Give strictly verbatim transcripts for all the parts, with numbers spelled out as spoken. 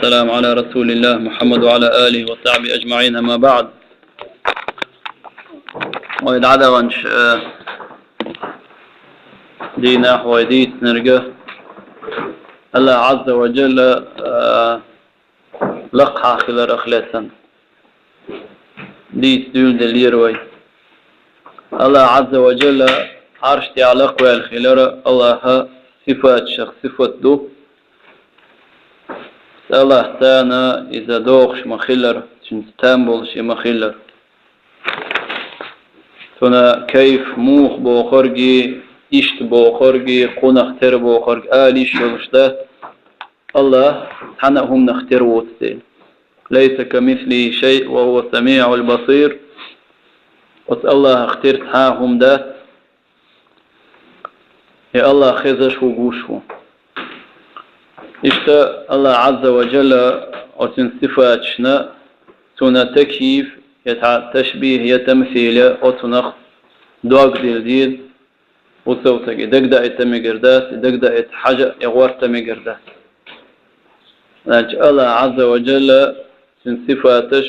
والسلام على رسول الله محمد وعلى آله وصحبه أجمعين، أما بعد. Вай дӀадаханчу, э, дийнахь вай дийцинарг Аллах Азза ва Джалла, э, лакхахь хиларах лаьцна дийца дуьйладеллера вай. Аллах Азза ва Джалла Ӏарш тӀехь лакхваьлла хилар Аллахан сифаташах сифат ду. Аллах царна иза догӀуш ма-хиллара, цуьнца там болуш и ма-хиллара. Цуьнан кайф муха бохург, иштта бохург, кхунах тера бохург ала йиш йолуш дац. Аллах цхьана а хӀуманах тера воцу дела. «ليس كمثله شيء وهو السميع البصير». Оцу Аллахах тера цхьа а хӀума дац. И Аллах хезаш ву, гуш ву. Иштта Аллах Азза ва Джалла оцуьнан сифаташна, цуьнан такйиф, я тха-, ташбих, я тамсил, оцунах дог дилла деза, вусал стаг и дагадайта мегар дац, и дагадайта хьажа а, и гӀорта мегар дац. Значит, Аллах Азза ва Джалла, цуьнан сифаташ,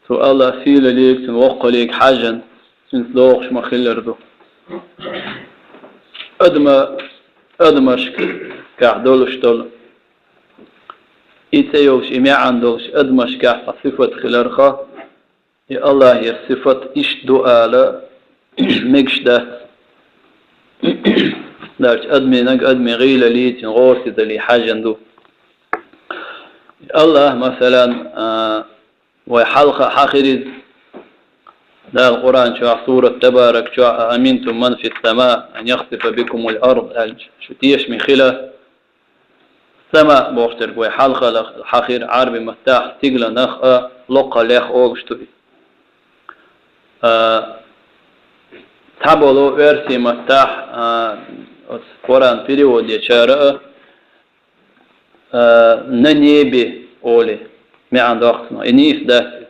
цу Аллах сийлаллига, цуьнан воккхаллига хьаьжжина, цуьнца догӀуш ма-хиллара ду. Адама, адамашкахь долуш долу, и цӀе йолуш, и маьӀна долуш адамашкахь цхьа сифат хиларх, и Аллахера сифат иштта ду ала мегаш дац. Дальше адаминаг, адамийн гӀийлаллига, цуьнан гӀорасизаллига хьаьжжина ду. Аллах, масалан, а, вай хьалха а хьахийра иза. Дала Къуръан чохь, сурат Табарак чохь: «أأمنتم من في السماء أن يخسف بكم الأرض», аьлча, шу тешаме хила, сама бохуш дерг вай хьалха а хьахийра, Ӏаьрби маттахь стигаланах а, локхаллех а олуш ду иза. А, цхьаболу оьрсийн маттахь, а, оцу Къуръан перевод ечара а, а, «на небе» олий, маьӀна доккху цунах. И нийса дац иза.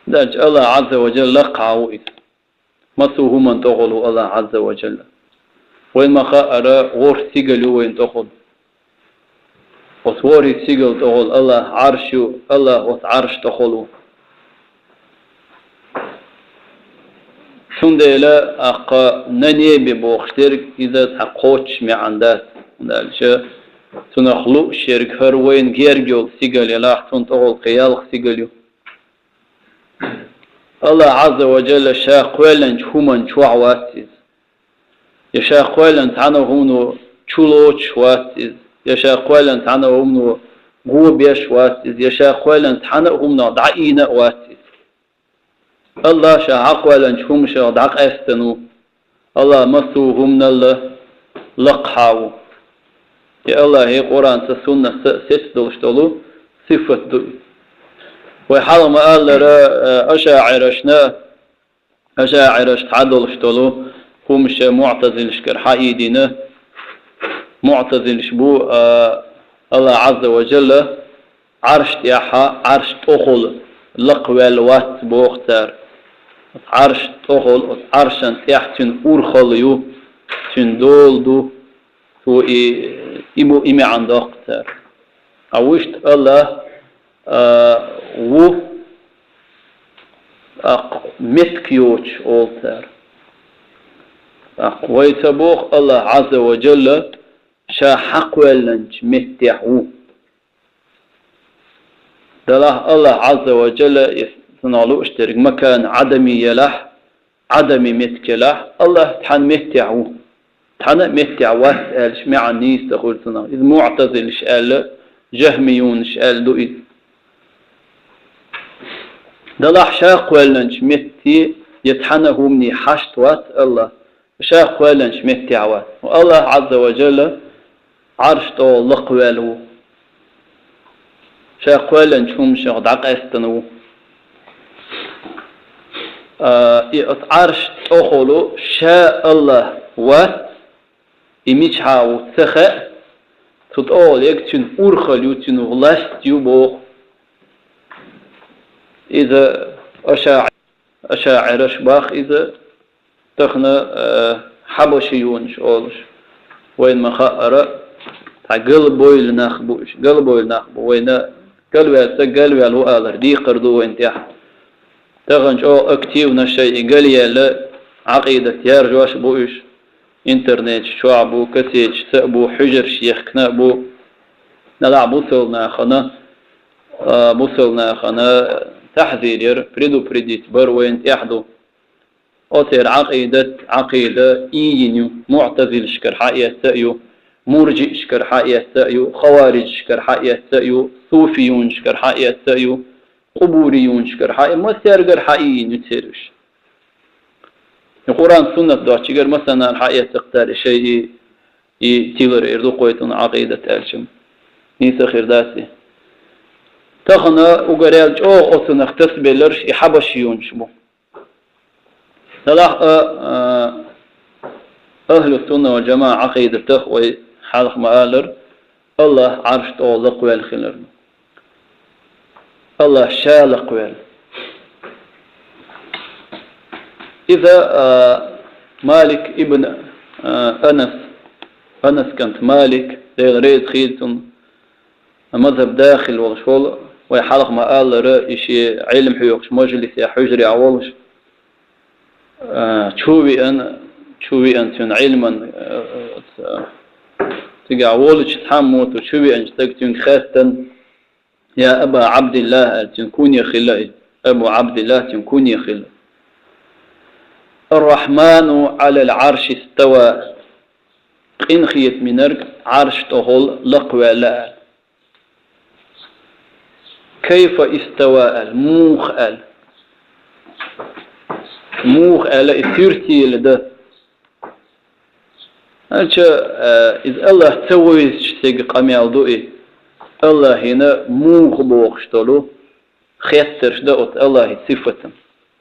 Дальше Аллах Азза ва Джалла лакхахь ву иза. Массо а хӀуманна тӀехула ву Аллах Азза ва Джалла. Вайна ма-хаъара, ворхӀ стигал ю вайна тӀехула. Оцу ворхӀе стигал тӀехула Аллах Ӏарш ю, Аллах оцу Ӏарш тӀехула ву. Цундела, аккха «на небе» бохуш дерг, иза цхьа кхоччуш маьӀна дац. Дальше цунах лууш ерг хӀара вайна герга йолу стигал елахь, цунна тӀехула кхин ялх стигал ю. Аллах Азза ва Джалла Ша кхоьллинчу хӀуманна чохь вац иза. Я Ша кхоьллина цхьана а хӀумано чулоцуш вац иза. Я Ша кхоьллина цхьана а хӀумано го беш вац иза. Я Ша кхоьллина цхьана а хӀуманах дӀаийна а вац иза. Аллах Ша хьакхоьллинчу хӀуманашах дӀакъаьстина ву. Аллах массо а хӀуманалла лакхахь ву. И Аллахьан Къуръанца, суннатца сецна долуш долу сифат ду иза. Вай хьалха ма-аллара, э, ашаӀирашна, ашаӀираш цхьа долуш долу хӀуманаш муӀтазилашкара хьаийдина. МуӀтазилаш бу, а, Аллах Азза ва Джалла Ӏарш тӀехь, Ӏарш тӀехула лакхваьлла вац боху цара. Ӏарш тӀехула, Ӏаршан тӀехь цуьнан урхалла ю, цуьнан дола ду, цо и, и бу, и маьӀна доккху цара. А вуьшта Аллах, а, ву, тӀаккха меттиг йоцуш олу цара. ТӀаккха вай ца боху Аллах Азза ва Джалла Ша хьакхоьллинчу меттехь ву. Делахь Аллах Азза ва Джалла, и цунах лууш дерг макан Ӏадами елахь, Ӏадами меттиг елахь, Аллах цхьана меттехь ву. Цхьана а меттехь вац аьлча, маьӀна нийса ца хуьлу цунах. Иза муӀтазилаш аьлла, жахмиюнаш аьлла ду иза. Делахь Ша кхоьллинчу метте я цхьана а хӀумане хьашт вац Аллах, Ша кхоьллинчу меттехь вац. Аллах Азза ва Джалла Ӏарш тӀехула лакхваьлла ву. Ша кхоьллинчу хӀуманашах дӀакъаьстина ву. А, и оцу Ӏарш тӀехула Ша Аллах вац, и мичахь ву ца хаьа, цу тӀехула ерг цуьнан урхалла ю, цуьнан власть ю боху. Иза аша, ашаӀираш боху иза, тахана, э, хьабашиюнаш олуш, вайна ма-хаъара, Цхьа галбойла нах бу уьш, галбойла нах бу. Вайна галваьлла, галваьлла ву алар декхар ду вайна тӀехь. Тахана чӀогӀа активно шайн и галъяьлла, Ӏакъидат яржош бу уьш. Интернеташ чохь а бу, кассеташ ца а бу, хьуьжарш ехкина а бу. Делахь бусалнахана, а, бусалнахана тахьзир яр, предупредить бар вайна тӀехь ду. Оцеран Ӏакъидат, Ӏакъида ийина ю, муӀтазилашкара хьаэцна а ю, муржиашкара хьаэцна а ю, хаварижашкара хьаэцна а ю, суфиюнашкара хьаэцна а ю, къубуриюнашкара хьаэ-, массаьргара хьаийина ю церан уьш. И Къуръан, суннат доцчигара массанхьа хьаэцна-кх цара и шайн и, и тилар эр ду кхойттан Ӏакъидат аьлча. Нийса хир дац и. Тахана уггаре чӀогӀа оцунах тасабелларш и хьабашиюнаш бу. Делахь а, а, ахьлу сунна вал джамаӀа Ӏакъидатах вай хьалха ма-аллара, АллахӀ Ӏарш тӀа лакхваьлла хилар. АллахӀ Ша лакхваьлла. Иза, а, Малик ибн, а, Анас, Анас кӀант Малик, Дела реза хийла цунна, мазхӀаб дахил волуш волу, вай хьалха ма-аллара, и шен Ӏилма хьоькхучу мажлисехь, хьуьжарехь волуш, а, чу веана, чу веана цуьнан Ӏилман, а, а, цигахь волучу цхьаммо цу чу веанчу стага цуьнга хаьттина: «Я Аба Ӏабдиллахь», аьлла, цуьнан куне хилла и. Абу Ӏабдиллахь цуьнан куне хилла. «Ар-Рахьману Ӏалал Ӏарши истава», къинхетамийнарг Ӏарш тӀехула лакхваьлла аьлла. «Кайфа истава?» аьлла, муха аьлла. Муха аьлла, и суьртийла дан. Аьлча, э, иза АллахӀ ца вевзачу стеган къамел ду и. АллахӀана муха бохуш долу хеттарш дан оцу АллахӀан сифатан.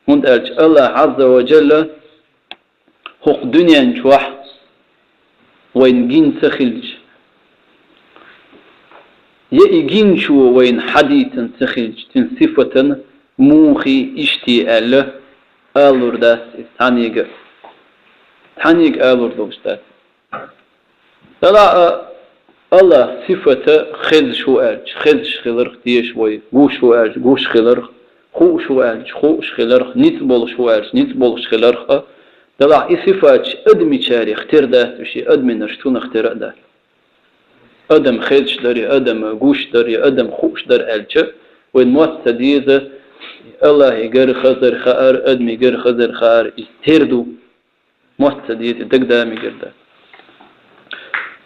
ХӀунда аьлча АллахӀ Ӏазза ва Джалла хӀокху дуьнен чохь вайна гина ца хилча, я и гиначо вайна хьадийцина ца хилча, цуьнан сифатан мухий, ишттий аьлла, алалур дац иза цхьаьннега а. Цхьаьннега алалур долуш дац. Делахь а, АллахӀан сифата хезаш ву аьлча, хезаш хиларх теша вай, гуш ву аьлча, гуш хиларх, хууш ву аьлча, хууш хиларх, ницкъ болуш ву аьлча, ницкъ болуш хиларх а, делахь и сифаташ адамашкарах тера дац уьш, и адамаш цунах тера а дац. Адам хезаш дара, я адам гуш дара, я адам хууш дара аьлча, вайн мотт ца деза, АллахӀигара хазар хаар, адамигара хазар хаар, иза тера ду. Мотт ца деза, дагадамигар дац.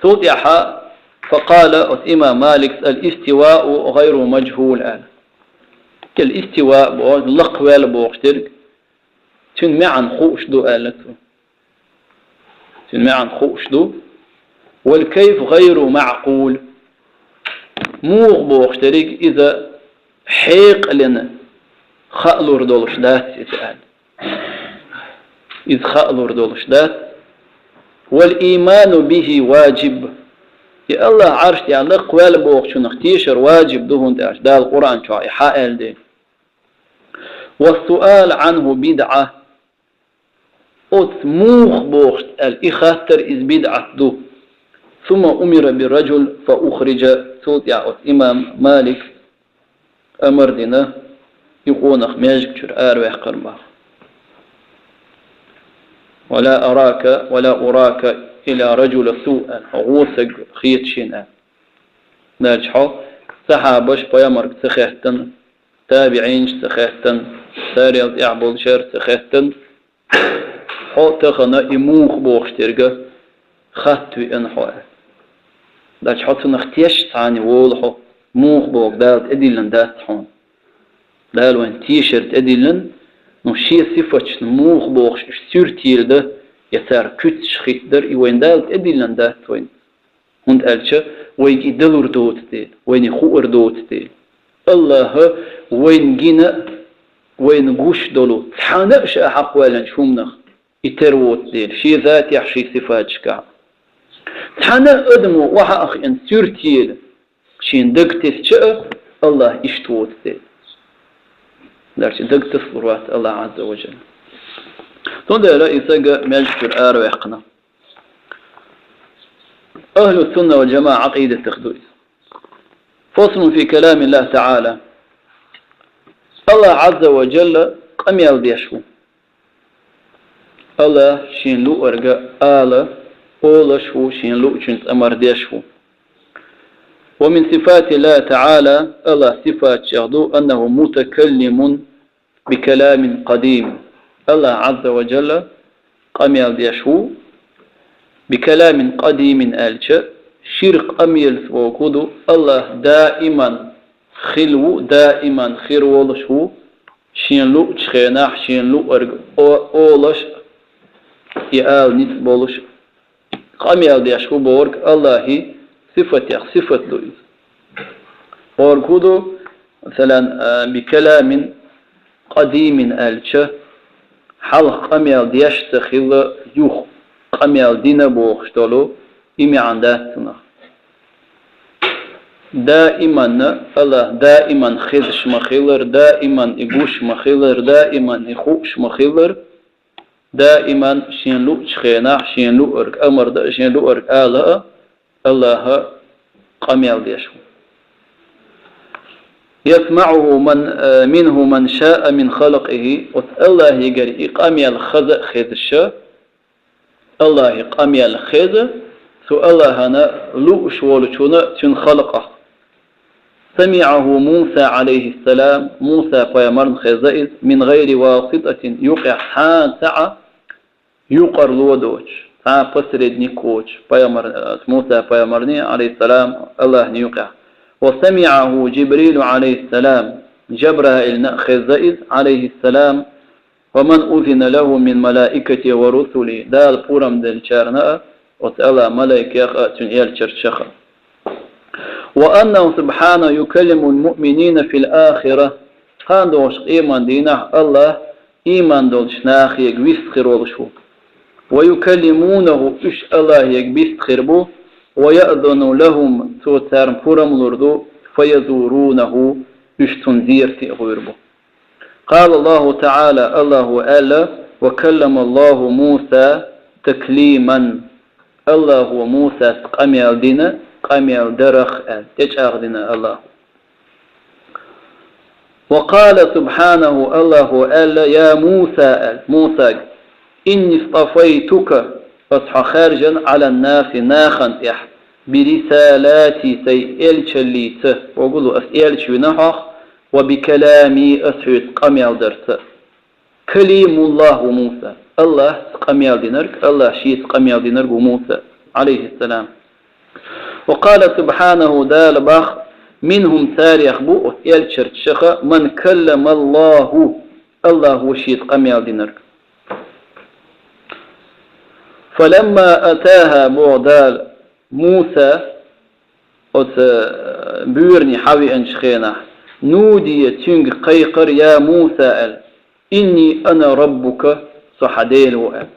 Цул тӀаьхьа, факъала, оцу имам Маликс: «Ал-истивау гӀайру мажхӀул», аьлла. Ал-истива боху, лакхваьлла бохуш дерг, цуьнан маьӀна хууш ду аьлла цо. Цуьнан маьӀна хууш ду. «Вал кайф гӀайру маъкъул». Муха бохуш дерг иза хьекъална хаалур долуш дац иза аьлла. Иза хаалур долуш дац. «Вал ийману бихи ваджиб». И АллахӀ Ӏарш тӀехь лакхваьлла бохучунах тешар ваджиб ду, хӀунда аьлча Дала Къуръан чохь и хьаьлла дела. «Вас суал гӀанху бидӀа». Оцу муха бохуш аьлла, и хаттар, иза бидӀат ду. «Сумма умира би раджул фа ухриджа». Цул тӀаьхьа оцу имам Малик амар дина, и къонах маьждиг чуьра араваьккхира боху. «Ва ла арака, ва ла урака илла раджула су», аьлла, хьо гӀо стаг хета шена аьлла. Даьлча хьо сахьабаш пайхамарга ца хаьттина, табиӀинаш ца хаьттина, царел тӀаьхьа болчара ца хаьттина, хьо тахана и муха бохуш дерг хатта веана хьо аьлла. Даьлча хьо цунах тешаш цхьаьна волу хьо, муха боху Дала тӀедиллина дац хьуна. Дала вайна тешар тӀедиллина, ну шен сифаташна муха бохуш уьш суьртийла дан, я цара куьцаш хӀиттадар, и вайна Дала тӀедиллина дац вайна. ХӀунда аьлча вайга и далур доцу дела, вайна и хуур доцу дела. АллахӀа вайна гина а, вайна гуш долу цхьана а ша хьакхваьллинчу хӀуманах и тера воцу дела, шен затехь, шен сифаташкахь. Цхьана а адамо охьа а хиъна суьртийла шена дага тесча а, АллахӀ иштта воцу дела. Дарча дага тасалур вац АллахӀ Ӏазза ва Джалла. Цундела и стаг маьждиг чуьра араваьккхина. Ахьлу сунна вал джамаӀа Ӏакъидатах ду иза. فصل في كلام الله تعالى. Аллах Ӏазза ва Джалла къамел деш ву. Аллах шен луъарга ала, олаш ву, шен луъчун цӀа мара деш ву. ومن صفات الله تعالى, Аллах сифатех ду, أنه متكلم بكلام قديم. Аллах Ӏазза ва Джалла къамел деш ву. بكلام قديم аьлча, шира къамелаца бохург ду, Аллах даиман хилла ву, даиман хир волаш ву, шен луъчу хенахь, шен луъарг о-, олаш, и ала ницкъ болаш, къамел деш ву бохург Аллахьи сифатех сифат ду иза. Бохург хӀун ду, масалан, а, بكلام قديم аьлча, хьалха къамел деш ца хилла, юха къамел дина бохуш долу и маьӀна дац цунах. Даиманна, Аллах даиман хезаш ма хиллара, даиман и гуш ма хиллара, даиман и хууш ма хиллара, даиман шен луъчу хенахь шен луъург амар дан а, шен луъург ала а Аллаха къамел деш ву. يسمعه من, منه من شاء من خلقه, оцу Аллахьигара и къамел хаза а хезаш, Аллахьи къамел хеза, цу Аллахьана лууш волчунна цуьнан халкъах. سمعه موسى عليه السلام, Муса пайхамарна хеза иза, من غير واسطة, юкъехь цхьа а цхьа а юкъарло доцуш, цхьа а посредник воцуш, пайхамар, Муса пайхамарна, алейхиссалам, Аллахьна юкъехь. وسمعه جبريل عليه السلام, Жабраилна а хеза иза, алейхиссалам, ومن أذن له من ملائكته ورسله, Дала пурам деллачарна а, оцу Аллахьан малайкех а, цуьнан элчанех а. وأنه سبحانه يكلم المؤمنين في الآخرة, кхана догӀучу къеман дийнахь Аллах ийман долчу нахега вист хир волуш ву. ويكلمونه, уьш Аллахьега вист хир бу, ويأذن لهم, цо царна пурам лур ду, فيزورونه, уьш цунна зерате а гӀур бу. قال الله تعالى, Аллахьо аьлла: وكلم الله موسى تكليما. Аллахьо Мусас къамел дина, къамел дарах аьлла, тӀечӀагӀдина Аллахьо. وقال سبحانه, Аллахьо аьлла: يا موسى, аьлла, Мусага, إني اصطفيتك, ас хьо хаьржина, على الناس, нахана тӀехь, برسالاتي, сайн элчаллица, бохург ду, ас элча вина хьох, وبكلامي, ас хьоьца къамел дарца. كليم الله هو موسى, Аллахьца къамел динарг, Аллахь шеца къамел динарг ву Муса, алейхиссалам. وقال سبحانه, Дала боху: منهم, царех бу, оцу элчанашха, من كلم الله, Аллахьо шеца къамел динарг. فلما أتاها, боху Дала, Муса оцу, э, буьйранна хьавеанчу хенахь, نودي, цуьнга кхайкхира: يا موسى, аьлла, إني أنا ربك, со хьан Дела ву, аьлла.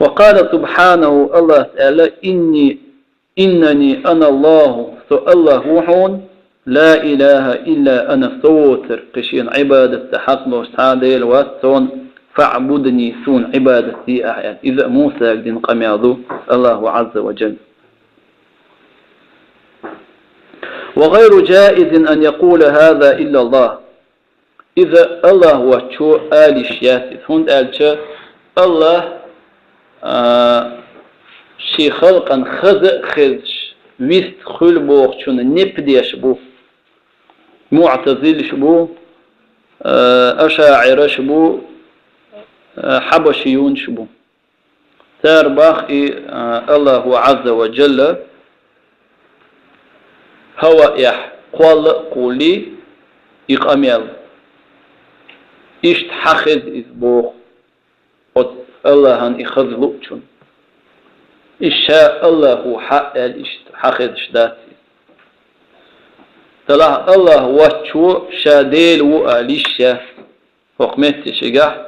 وقال سبحانه, Аллахьа аьлла: إني, إنني أنا الله, со Аллахь ву хьуна, لا إله إلا أنا, со воцург кхин шена Ӏибадат дан хьакъ долуш цхьа а Дела вац, цунна, فاعبدني, суна Ӏибадат де ахьа, аьлла. Иза а Мусага дина къамел ду Аллахьо Ӏазза ва Джалла. وغير جائز أن يقول هذا إلا الله. Иза Аллахь воцчо ала йиш яц иза, хӀунда аьлча Аллахь, а, шен халкъана хаза а хезаш, вист хуьлу бохучунна нипа деш бу. МуӀтазилаш бу, а, ашаӀираш бу, а, хьабашиюнаш бу. Цара боху и, а, Аллахьо Ӏазза ва Джалла хӀаваъехь кхолла а кхуллий и къамел. Иштта хьан хеза иза боху оцу Аллахьан и хаза луучунна. И ша Аллахь ву хьан аьлла иштта хьан хезаш дац иза. Делахь Аллахь воцчо ша Дела ву ала йиш яц. ХӀокху меттехь шигахь: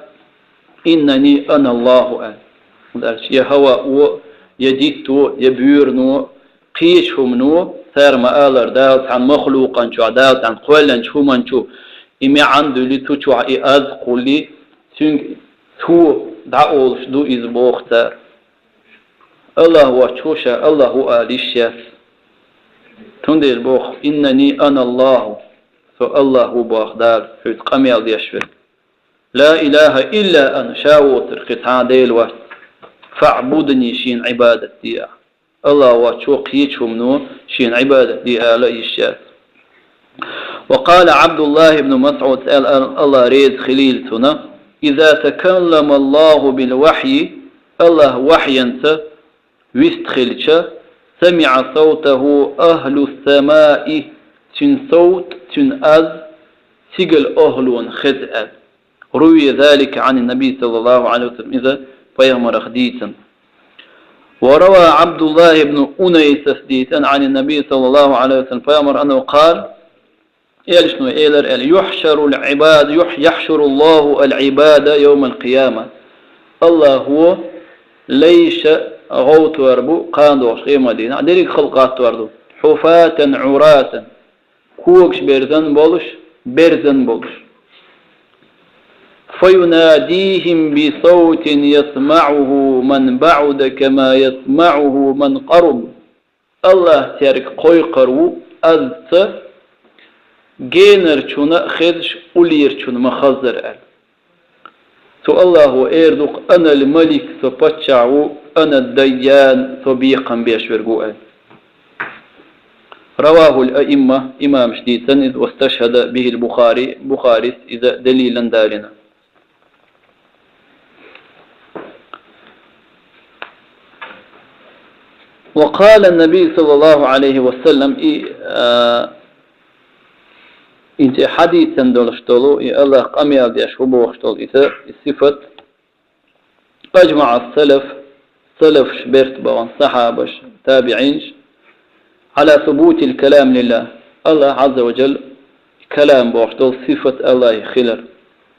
«Иннани ана Аллаху», – аьлла. ХӀунда аьлча я хӀаваъо, я дитто, я буьйрано, кхечу хӀумано, цара ма-аллара, Дала цхьана махлукъан чохь, Дала цхьана кхоьллинчу хӀуманчу и маьӀна дуьллий, цу чохь и аз кхуллий, цуьнга цо дӀаолуш ду иза, боху цара. Аллахь воацачо ша Аллахь ву ала йиш яц. Цундела боху: «Иннани ана Аллаху», со Аллахь ву боху Дала, хьоьца къамел деш верг. «Ла илаха илла ана», ша воцург кхин цхьа а Дела вац. «Фаъбудни», шена Ӏибадат де ахь. Аллахь воацачо кхечу хӀумано шена Ӏибадат де ала йиш яц. Ва къала Абдуллахь ибн Масъуд, аьлла, Аллахь реза хилийла цунна: «Иза такаллама Аллаху бил вахьйи», Аллахь вахьйанца вистхилча, «самиӀа савтаху ахлу самаи», цуьнан совт, цуьнан аз сигал охӀлона хеза аьлла. «Рувия залика Ӏанин Наби саллаллаху Ӏалайхи ва саллам», иза пайхамарах дийцина. «Ва рава Абдуллахь ибн Унайсас дийцина Ӏанин Наби саллаллаху Ӏалайхи ва саллам, пайхамар аннаху къала», элчано элира аьлла: «Юхьшарул Ӏибад, юхь-, яхьшуруллаху ал-Ӏибада йовмал къияма». Аллахьо лайша гӀовттор бу кхана догӀучу къематдийнахь, дерриг халкъ гӀаттор ду. «Хьуфатан Ӏуратан», когаш берзан болуш, берзан болуш. «Фаюнадихим би савтин ясмаӀуху ман баӀуда кама ясмаӀуху ман къаруб». Аллахь цаьрга кхойкхур ву азца, генарчунна а хезаш, уллерчунна ма-хаззара аьлла. Цу Аллахьо эр ду-кх: «Анал малик», со паччахь ву, «ана дайян», со бекхам беш верг ву аьлла. Равахул аимма, имамаш дийцина иза, васташхада бихил Бухари, Бухарис иза далилан далийна. Ва къала Наби саллаллаху Ӏалайхи ва саллам, и, а, и хьадисан долуш долу, и Аллахь къамел деш хӀу бохуш долу иза, и сифат, «Ажмаъа салаф», салафаш берт бахана, сахьабаш, табиӀинаш, «Ӏала субутил калам лиллахь», Аллахь Ӏазза ва Джалла калам бохуш долу сифат Аллахьан хилар,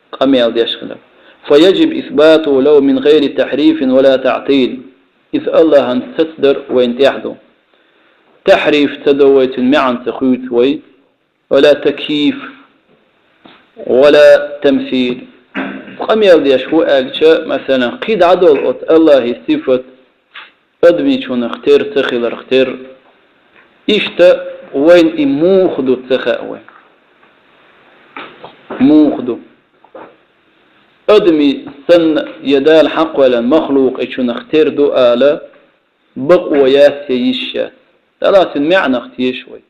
къамел деш хилар. «Фа яджиб исбатуху лаху мин гӀайри тахьрифин ва ла таътил». Иза Аллахьан сацдар вайна тӀехь ду. Тахьриф ца до вай, цуьнан маьӀна ца хуьйцу вай, ва ла такйиф, ва ла тамсил. Къамел деш хӀу аьлча, масалан, кхин дӀа долу оцу Аллахьан сифат, адамичунах тера ца хиларх тера. Иштта вайна и муха ду ца хаьа вайна. Муха ду. Адамий санна я Дала хьакхоьллина махлукъ и чунах тера ду ала, бакъо яц я йиш яц. Далла цуьнан маьӀнах теша вай.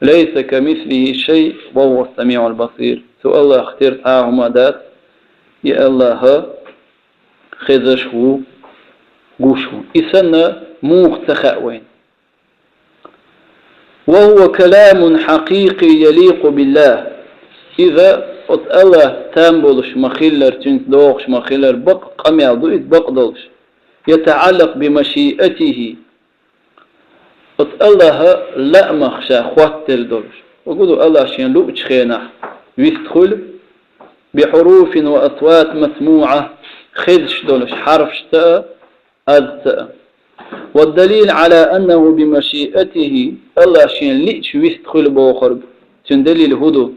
«Лайса камислихи шай, ва хӀува самиъул басир». Цу Аллахьах тера цхьа а хӀума дац, и Аллахь хезаш ву, гуш ву. И санна муха ца хаьа вайна. «Ва хӀува каламун хьакъикъи яликъу биллахь». Иза оцу Аллахь там болуш ма-хиллара, цуьнца догӀуш ма-хиллара, бакъ къамел ду иза, бакъ долуш. «ЯтаӀаллакъ би машиатихи». Оцу Аллахьан лаамах ша хоттаделла долуш. Угу ду Аллахь шен луучу хенахь вист хуьлу, «би хьуруфин ва асват масмуӀа», хезаш долуш хьарфашца а, азца а. «Ва далил Ӏала аннаху би машиатихи», Аллахь шен лиъча вист хуьлу бохург, цуьнан далил хӀу ду?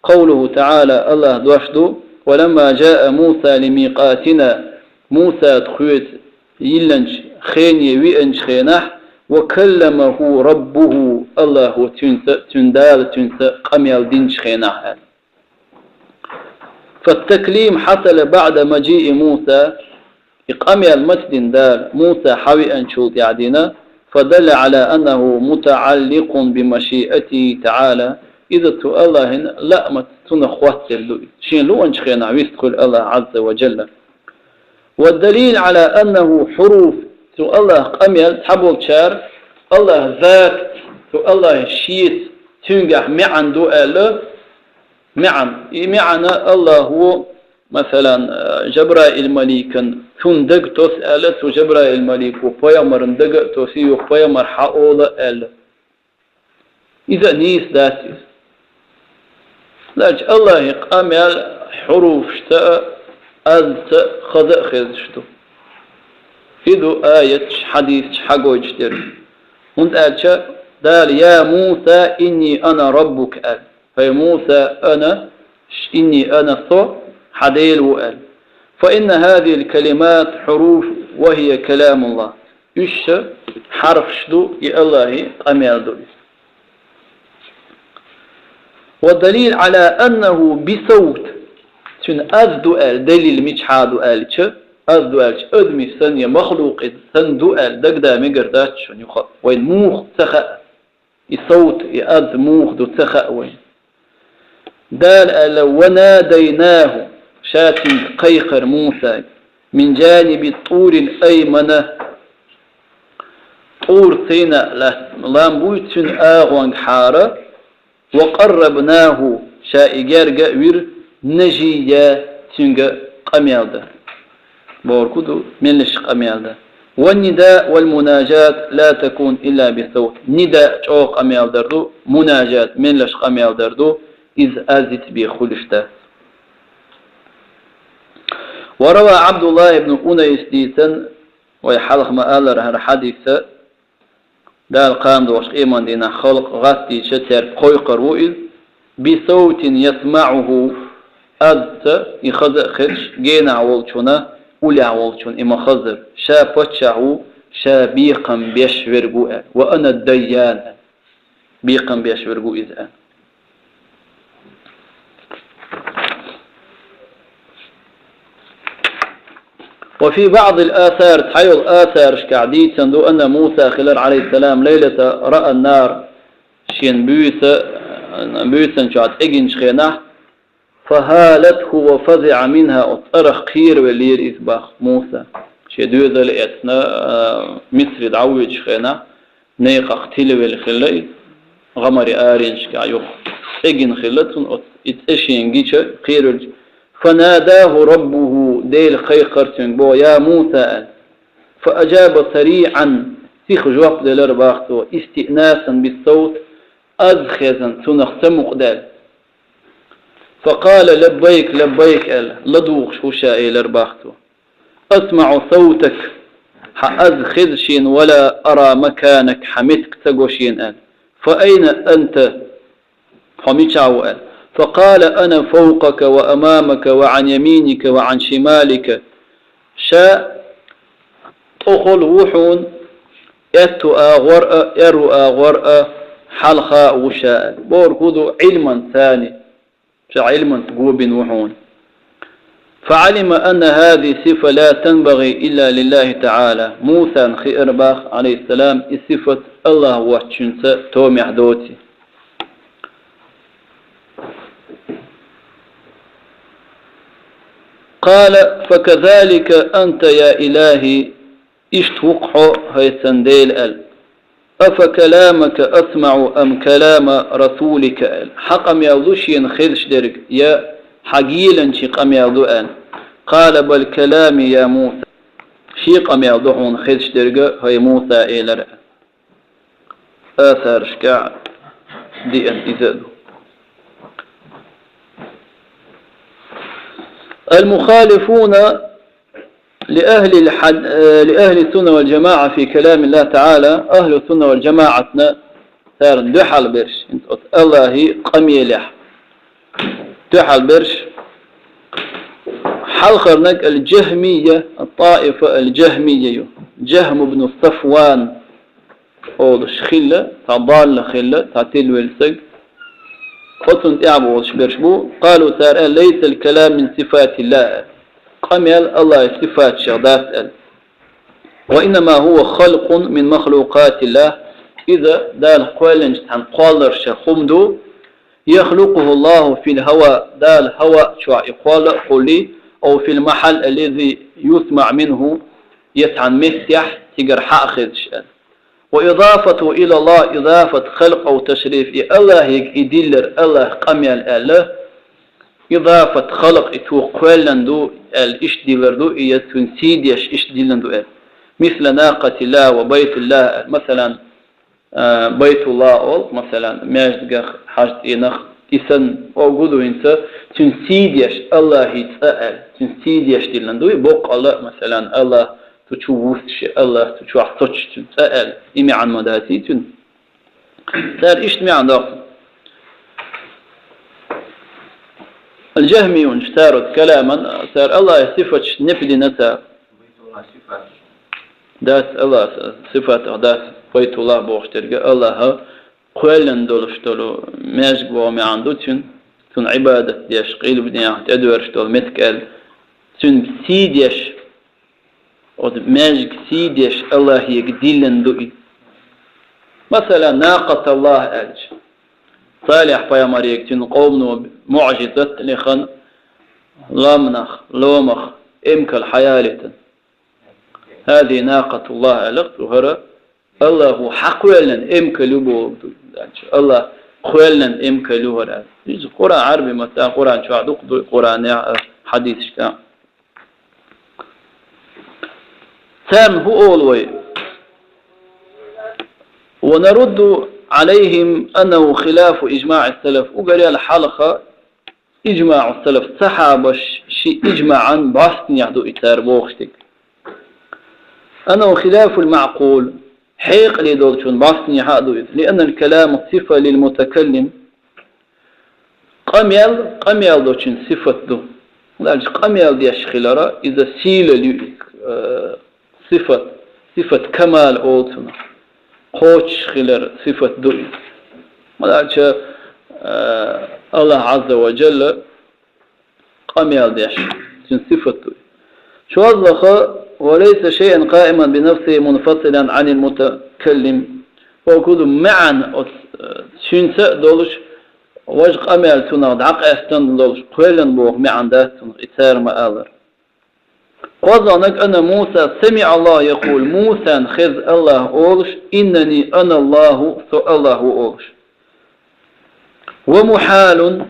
«Къавлуху таӀала», Аллахьан дош ду: «Ва ламма джаа Муса лимикъатина», Муса тхоьца йиллинчу хене веанчу хенахь, «ва калламаху раббуху», Аллахьо цуьнца, цуьнан Дала цуьнца къамел динчу хенахь аьлла. «Фаттаклим хьасала баъда маджиъи Муса», и къамел мацдина Дала Муса хьавеанчул тӀаьхьа дина, «фадалла Ӏала аннаху мутаӀалликъун би машиатихи таӀала», иза цу Аллахьан лаамаца цунах хоттаделла ду иза. Шен луъанчу хенахь вист хуьлу Аллахь Ӏазза ва Джалла. «Ва далил Ӏала аннаху хьуруф», цу Аллахьан къамел цхьаболчара Аллахьан зат, цу Аллахьан шеца, цуьнгахь маьӀна ду аьлла, маьӀна. И маьӀна Аллахьо, масалан, Жабраил маликан цунна дага тосу аьлла, цу Жабраил малико пайхамарна дага а тосу, юха пайхамар хьаола аьлла. Иза а нийса дац иза. Лаьрча Аллахьан къамел хьуруфашца а, азца а, хаза а хезаш ду. И ду аяташ, хьадисаш хьагойтуш дерг. ХӀунда аьлча Дала: «Я Муса, инни ана раббука», аьлла. «ХӀай Муса, ана, инни ана, со хьан Дела ву», аьлла. «Фа инна хазихил калимат хьуруф وهي كلام الله. Уьш хьарфаш ду, и Аллахьи къамел ду иза. والدليل على أنه بصوت. Цуьнан аз ду аьлла далил мичахьа ду аьлча, аз ду аьлча, адамий санна я махлукъий санна ду аьлла дагадаа мегар дац шуна юха. Вайна муха ца хаьа. И совт, и аз муха ду ца хаьа вайна. Дала аьлла: وناديناه, ша цуьнга кхайкхира Мусага, من جانب الطور الأيمن, ТӀур Сина лам буй цуьнан агӀонгахьара, وقربناه, ша и герга а вира, نجيا, цуьнга къамел дан. Бохург ду, меллаша къамел дан. والنداء والمناجاة لا تكون إلا بصوت. Нида чӀогӀа къамел дар ду, мунажат меллаша къамел дар ду, иза аз йиц бен хуьлуш дац. وروى عبد الله بن أنيس, дийцина, вай хьалха ма-аллара хӀара хьадис, Дала кхана догӀуш къеман дийнахь халкъ гӀаттийча цаьрга кхойкхур ву иза, بصوت يسمعه, азца, и хаза а хезаш, генахь волчунна, уллехь волчунна и ма хазара. Ша паччахь ву, ша бекхам беш верг ву аьлла. وأنا الديان, бекхам беш верг ву иза аьлла. وفي بعض الآثار, цхьайолу асарашкахь дийцина ду, أن موسى хилар, عليه السلام, ليلة رأى النار, шена буьйса, буьйсанна чохь цӀе гинчу хенахь, فهالته وفزع منها, оцу цӀарах кхеравеллера иза боху Муса. Шен доьзал эцна, а, Мисаре дӀавоьдучу хенахь, некъах тилавелла хилла иза, гӀамаран аренашкахь юха. ЦӀе гина хилла цунна оцу, и цӀе шена гича, кхеравелча. فناداه ربه, Дела кхайкхира цуьнга, боху: يا موسى, аьлла. فأجاب سريعا, сиха жоп делира боху цо, استئناسا بالصوت, аз хезна, цунах самукъадаьлла. فقال لبيك لبيك, аьлла, ладугӀуш ву ша, элира боху цо. أسمع صوتك, хьан аз хеза шена, ولا أرى مكانك, хьан меттиг ца го шена, аьлла. فأين أنت, хьо мичахь ву, аьлла. فقال أنا فوقك وأمامك وعن يمينك وعن شمالك. Ша тӀехула ву хьуна, аьтту агӀор а, аьрру агӀор а, хьалха а ву ша, аьлла. Бохург хӀун ду, Ӏилман цани. Ша Ӏилманца го бина ву хьуна. فعلم أن هذه الصفة لا تنبغي إلا لله تعالى. Мусана хиира боху, عليه السلام, и сифат Аллахь воцчуьнца томехь доций. قال: فكذلك أنت يا إلهي, Иштта ву-кх хьо, хӀай сан Дела, аьлла. أفكلامك أسمع أم كلام رسولك, аьлла. Хьан къамел ду шена хезаш дерг, я хьан геланчийн къамел ду, аьлла. قال: بل كلامي يا موسى. Шен къамел ду хьуна хезаш дерг, хӀай Муса, элира. Асарашкахь деана иза а ду. المخالفون لأهل الحد-، لأهل السنة والجماعة في كلام الله تعالى, ахӀлу сунна вал жамаӀатна царна дуьхьал берш, хӀинца оцу Аллахьан къамелехь дуьхьал берш, хьалхарниг ал-Джахмия, ат-ТаифатӀ ал-Джахмия ю, Джахм ибн Сафван олуш хилла, цхьа далла хилла, цхьа тилвелла стаг. Оцунна тӀаьхьа бохуш берш бу. قالوا, цара аьлла: ليس الكلام من صفات الله. Къамел Аллахьан сифатех дац аьлла. وإنما هو خلق من مخلوقات الله. Иза Дала кхоьллинчу цхьана кхолларшех хӀума ду. يخلقه الله في الهواء. Дала хӀаваъ чохь и кхолла а кхуллий, أو في المحل الذي يسمع منه, я цхьана меттехь цигара хьа а хезаш аьлла. وإضافته إلى الله إضافة خلق أو تشريف, и Аллахьига и диллар Аллахьан къамел аьлла, идафат халкъ, и цо кхоьллина ду аьлла, иштта диллар ду, и я цуьнан сий деш иштта диллина ду аьлла. مثل ناقة الله وبيت الله, масалан, а, Байтулла олу, масалан, маьждигах, хьаьж-цӀенах, и санна, о, гу ду хӀинца, цуьнан сий деш, Аллахьан цӀа аьлла, цуьнан сий деш диллина ду, и боккъалла, масалан, Аллахь цу чу вуссуш, Аллахь цу чохь соцуш цуьнан цӀа аьлла, и маьӀна ма даций цуьнан. Цара иштта маьӀна доккху. Ал-Джахмиюнаш цара оцу каламан, цара Аллахьан сифаташ непадина цара. Байтулла сифат. дац Аллахьа сифатах, дац Байтуллахь бохуш дерг, Аллахьа кхоьллина долуш долу маьждиг боху маьӀна ду цуьнан, цунна Ӏибадат деш, къилбанехь тӀедоьрзуш долу меттиг аьлла, цуьнан сий деш, оцу маьждиг сий деш Аллахьега диллина ду иза. Масала, накъаталлахь аьлча, Салихь пайхамарега цуьнан къомано муӀжизат лехна, ламнах, ломах, эмкал хьаялийтина. «Хазихи накъатуллахь», аьлла цо, хӀара Аллахьа хьакхоьллина эмкал ю бохург ду. Аллахьа кхоьллина эмкал ю хӀара. Иза Къуръан, Ӏаьрби маттахь, Къуръан чохь дукха ду, Къуръанехь а, хьадисашкахь а. Царна хӀун олу вай? «ونرد عليهم أنه خلاف إجماع السلف». Уггар хьалха иджмаӀу салаф, сахьабаш ши иджмаӀан бӀостанехь ду и цара бохуш дерг. «أنه خلاف المعقول», хьекъале долчун бӀостанехьа а ду иза. «لأن الكلام صفة للمتكلم». Къамел, къамел долчун сифат ду. Дальше къамел деш хилара, иза сийлалла ю, э, сифат, сифат камал олу цунах. Кхочуш хилар сифат ду иза. Дальше, э, Аллахь Ӏазза ва Джалла къамел деш, цуьнан сифат ду. ШозлагӀа: «وليس شيئا قائما بنفسه منفصلا عن المتكلم». Оцу маьӀна оцу, э, цуьнца а долуш, важа къамел цунах дӀакъаьстина долуш, кхоьллина боху маьӀна дац цунах, и цара ма-аллара. КхозлагӀниг: «أن موسى سمع الله يقول», Мусан хеза Аллахь олуш: «إنني أنا الله», со Аллахь ву олуш. «ومحال»,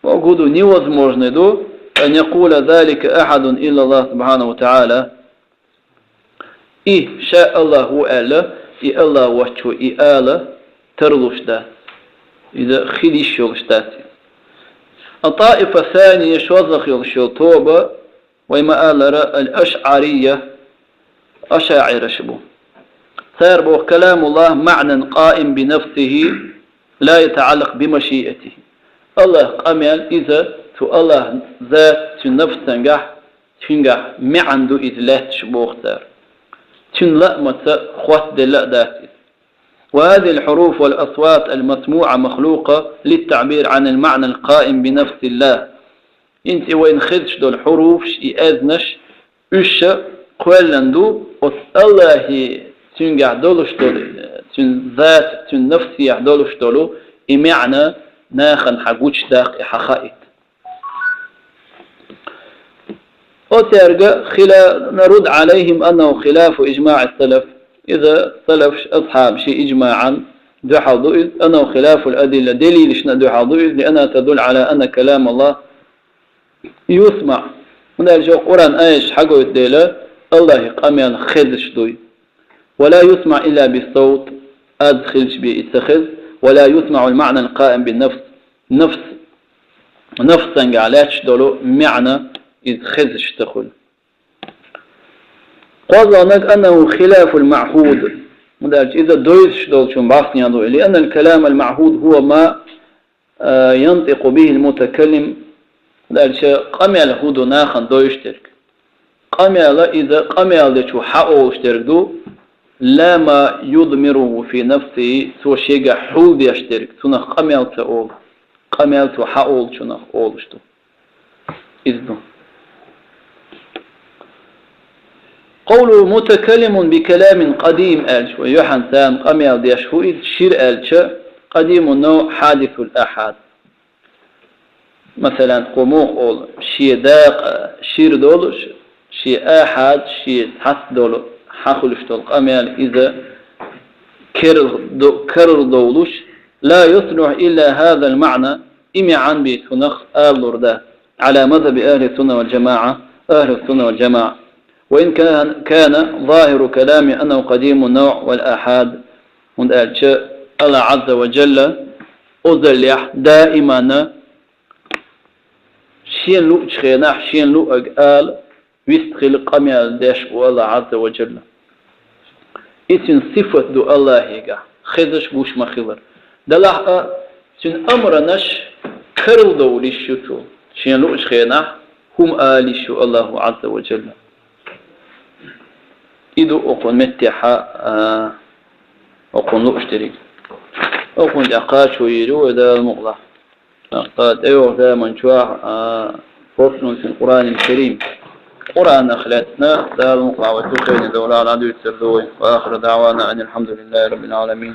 боху ду, невозможно ду, «أن يقول ذلك أحد إلا الله سبحانه وتعالى». И ша Аллахь ву аьлла, и Аллахь воцчо и ала тарлуш дац. Иза хила йиш йолуш дац иза. «الطائفة الثانية», шозлагӀа йолуш йолу тоба, вай ма-аллара, «الأشعرية», ашаӀираш бу. Цара боху: «كلام الله معنى قائم بنفسه لا يتعلق بمشيئته». Аллахь къамел иза цу Аллахь зат, цуьнан нафсангахь, цуьнгахь маьӀна ду иза лаьтташ боху цара. Цуьнан лаамца хоттаделла а дац иза. «وهذه الحروف والأصوات المسموعة مخلوقة للتعبير عن المعنى القائم بنفس الله». ХӀинца и вайна хезаш долу хьуруфаш, и аьзнаш, уьш ша кхоьллина ду оцу Аллахье цуьнгахь долуш долу, цуьнан зат, цуьнан нафсехь долуш долу и маьӀна нахана хьан гучудаккха, и хьан хаийта. Оцаьрга хила: «نرد عليهم أنه خلاف إجماع السلف». Иза салафаш, асхьабаш ши иджмаӀан дуьхьал ду иза, «أنه خلاف الأدلة», делилашна а дуьхьал ду иза, «لأنها تدل على أن كلام الله يسمع». ХӀунда аьлча Къуръан аяташ хьагойту дела, Аллахьи къамел хезаш дуй. «ولا يسمع إلا بالصوت», аз хилча бен и ца хеза, «ولا يسمع المعنى القائم بالنفس». Нафс, нафсангахь лаьтташ долу маьӀна иза хезаш ца хуьлу. КхозлагӀниг: «أنه خلاف المعهود». ХӀунда аьлча иза дойзуш долчун бӀостанехьа ду. «لأن الكلام المعهود هو ما, э, ينطق به المتكلم». ХӀунда аьлча къамел хӀун ду нахана дойзуш дерг? Къамел иза къамел дечо хьаолуш дерг ду, «لا ما يضمره في نفسه», цо шегахь хьулдеш дерг, цунах къамел ца олу. Къамел цо хьаолучунах олуш ду. Иза ду. «قوله متكلم بكلام قديم», аьлча, вай юьхьанца къамел деш хӀу иза, шира аьлча, «قديم النوع حادث الآحاد». Масалан, кхо муха олу, шен дакъа шира долуш, шен ахьад, шен цхьацца долу, хьан хуьлуш долу къамел иза керл-, до-, карладовлуш, «لا يصلح إلا هذا المعنى», и маьӀна бен цунах алалур дац, «على مذهب أهل السنة والجماعة», أهل السنة والجماعة. «وإن كان، كان ظاهر كلامه أنه قديم النوع والآحاد». ХӀунда аьлча Аллахь Ӏазза ва Джалла озаллехь даимана шен луучу хенахь, шен луъаг ала, вист хила къамел деш ву Аллахь Ӏазза ва Джалла. И цуьнан сифат ду Аллахьигахь, хезаш гуш ма хилар. Делахь а, цуьнан амранаш карладовлуш ю цо, шен луучу хенахь хӀума алуш ю Аллахьу Ӏазза ва Джалла. И ду укхун меттехьа, а, укхун лууш дерриг. Укхун тӀехь кхачо йийр ю вай Дала мукъалахь. ТӀаккха тӀейогӀу заман чохь, а, фослун фил Къуръанил Карим. Къуръанах лаьцна Дала мукъалахь вай цу хенан довлахь дӀадуьйцур ду вай. Ва ахиру даъвана анил хьамдулиллахӀи раббил Ӏаламин.